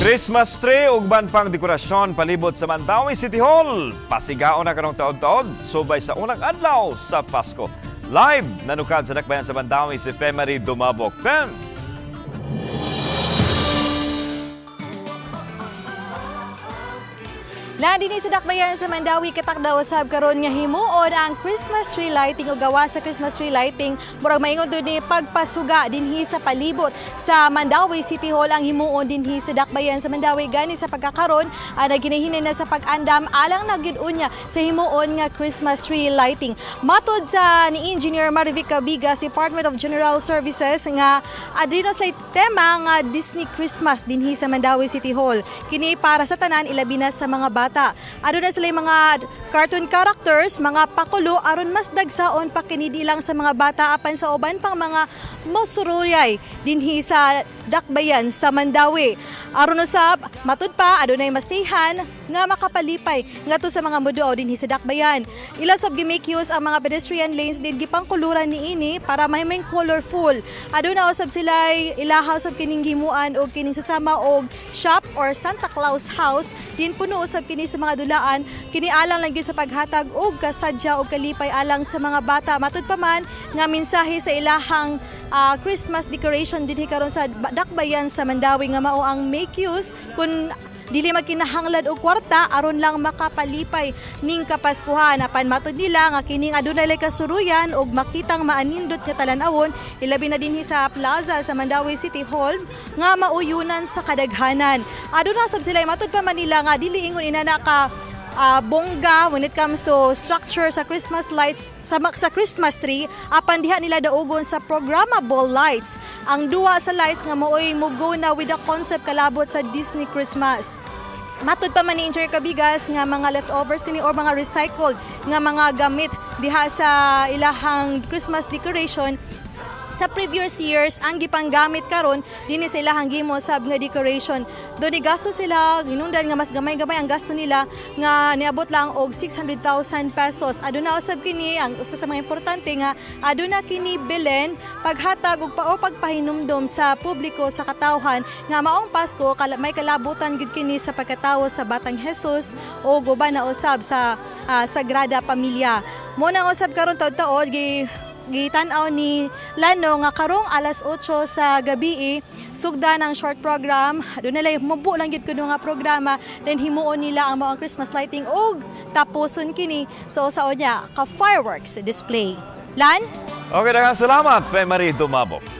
Christmas tree ug uban pang dekorasyon palibot sa Mandaue City Hall. Pasigaon na karong taod-taod subay sa unang adlaw sa Pasko. Live nanukad sa dakbayan sa Mandaue si Femary Dumabok. Fem! Na dinhi sa dakbayan sa Mandaue, katakda usab karon nga himuon ang Christmas tree lighting o gawa sa Christmas tree lighting, murag maingon do ni pagpasuga dinhi sa palibot sa Mandaue City Hall ang himuon dinhi sa dakbayan sa Mandaue. Gani sa pagkakaron naginahinay na sa pag-andam alang na gyud unya sa himuon nga Christmas tree lighting. Matod sa ni Engineer Marivic Cabigas, Department of General Services, nga aduna sila tema nga Disney Christmas dinhi sa Mandaue City Hall. Kini para sa tanan, ilabi na sa mga bata. Aduna sila mga cartoon characters, mga pakulo aron mas dagsaon pa kini di lang sa mga bata apan sa uban pang mga mosuruyay dinhi sa dakbayan sa Mandaue. Aron usab matud pa adunay mastihan nga makapalipay ngadto sa mga muduaw dinhi sa dakbayan. Ila sab gi-make use ang mga pedestrian lanes din, gipangkuluran niini para mahimong colorful. Aduna usab sila ilaha usab kining gimuan og kining susama og shop or Santa Claus house din, puno usab kini sa mga dulaan. Kini alang lang gyud sa paghatag og kasadya og kalipay alang sa mga bata. Matud pa man nga mensahe sa ilahang Christmas decoration dinhi karon sa dakbayan sa Mandaue nga mao ang make use kung dili magkinahanglan og kwarta aron lang makapalipay ning Kapaskuhan. Apan matud nila nga kining adunay lay kasuruyan og makitang maanindot nga talan-awon, ilabi na dinhi sa plaza sa Mandaue City Hall nga mauyunan sa kadaghanan. Aduna sab sila, matud pa man nila nga dili ingon inana ka bongga when it comes to structure sa Christmas lights sa Christmas tree, apan diha nila daugon sa programmable lights ang duwa sa lights nga maoy mugo na with the concept kalabot sa Disney Christmas. Matud pa man ni Engineer Cabigas nga mga leftovers kini or mga recycled nga mga gamit diha sa ilahang Christmas decoration sa previous years ang gipanggamit karon dinhi sa ilahang gimo sab nga decoration. Do ni gasto sila hinungdan nga mas gamay-gamay ang gasto nila nga niabot lang og 600,000 pesos. Aduna usab kini ang usa sa mga importante nga aduna kini bilen paghatag og pa o pagpahinumdom sa publiko, sa katawhan, nga maong Pasko may kalabutan gyud kini sa pagkatawo sa Batang Jesus o guban na usab sa Sagrada Familia. Mo na usab karon taud-taod gitan-aw ni Lano nga karong alas 8 sa gabi sugda ng short program. Doon nila mubo lang gyud kuno nga programa, then himuon nila ang mga Christmas lighting og tapuson kini so sa unya ka fireworks display. Lan. Okay, daghang salamat, Femary Dumabok.